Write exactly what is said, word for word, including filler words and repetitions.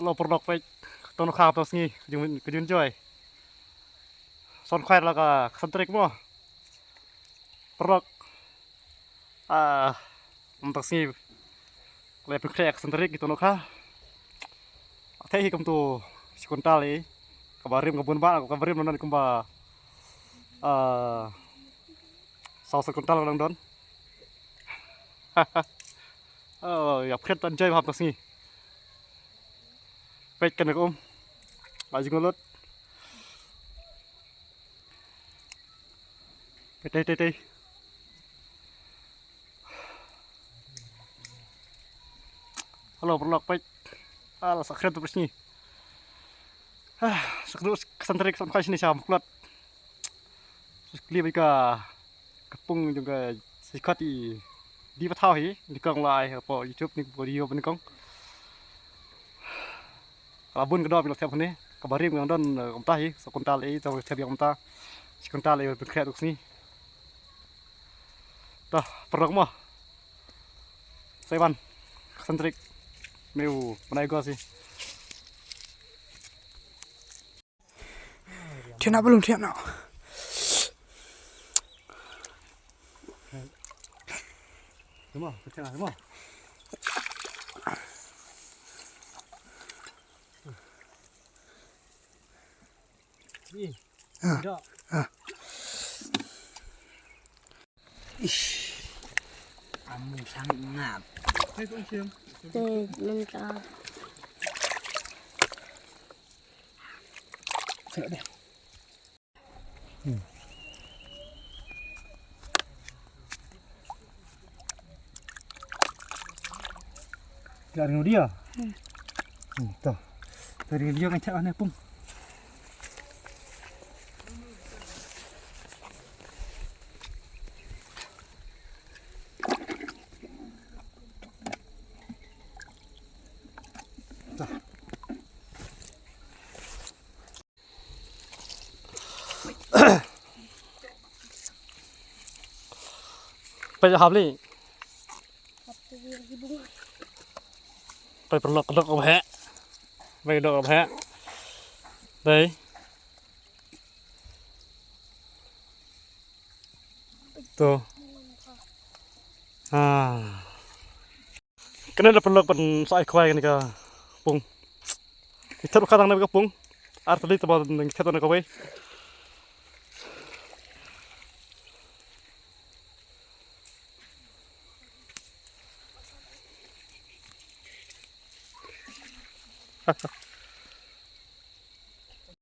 Lo paralok, peit, to nokha to sngi ka jun, ka jun joi. Son khwai la ka Kha Santrik mo. Paralok. Ah, mynta sngi la pynkhreh Kha Santrik, to nokha. Te hi kumto shi kuntal hi. Kaba rim ka bun ba, kaba rim nan kumba, ah, saw sa kuntal lang don. Oh, ïa phet tan jai bha ta sngi. Peit kan ka um. Ba jingolot. Peit, peit, peit, peit. Halo, paralok, peit. Ala sa kret tu sngi. Ah, sa kret Kha Santrik, sa khwai sini sa muklat. Sa kli bai ka Ka pung jong ka sikhot i di pathaw hi, ni kong lai ha po YouTube ni po di yo ni kong. Kala bun ka dom ila thep ni, ka barim ka don, eh, kumta hi, sa kuntal i, sa thep yang kumta. Si kuntal i, pynkhriat duk sini. Tah, paralok mo. Saiban, Kha Santrik. Meu, panai gua sih. Thiah na belum thiah na. Semua, pecah semua. Ni. Ah. Dah. Ah. Ish. Amu sang ngap. Hai kong siam. Te, nun ka. Sila deh. Hmm. Ka ring dia. Hmm. Hmm, to. Ka ring dia kan cak aneh pung. Peit hap li. Peit paralok dok ba heh. Peit dok ba heh. Dei. To. Ah. Kane da paralok ban sa ai khwai kane ka pung. Ki thep ka dang ne ka pung. Ar tylli te ba nang thep na kawei.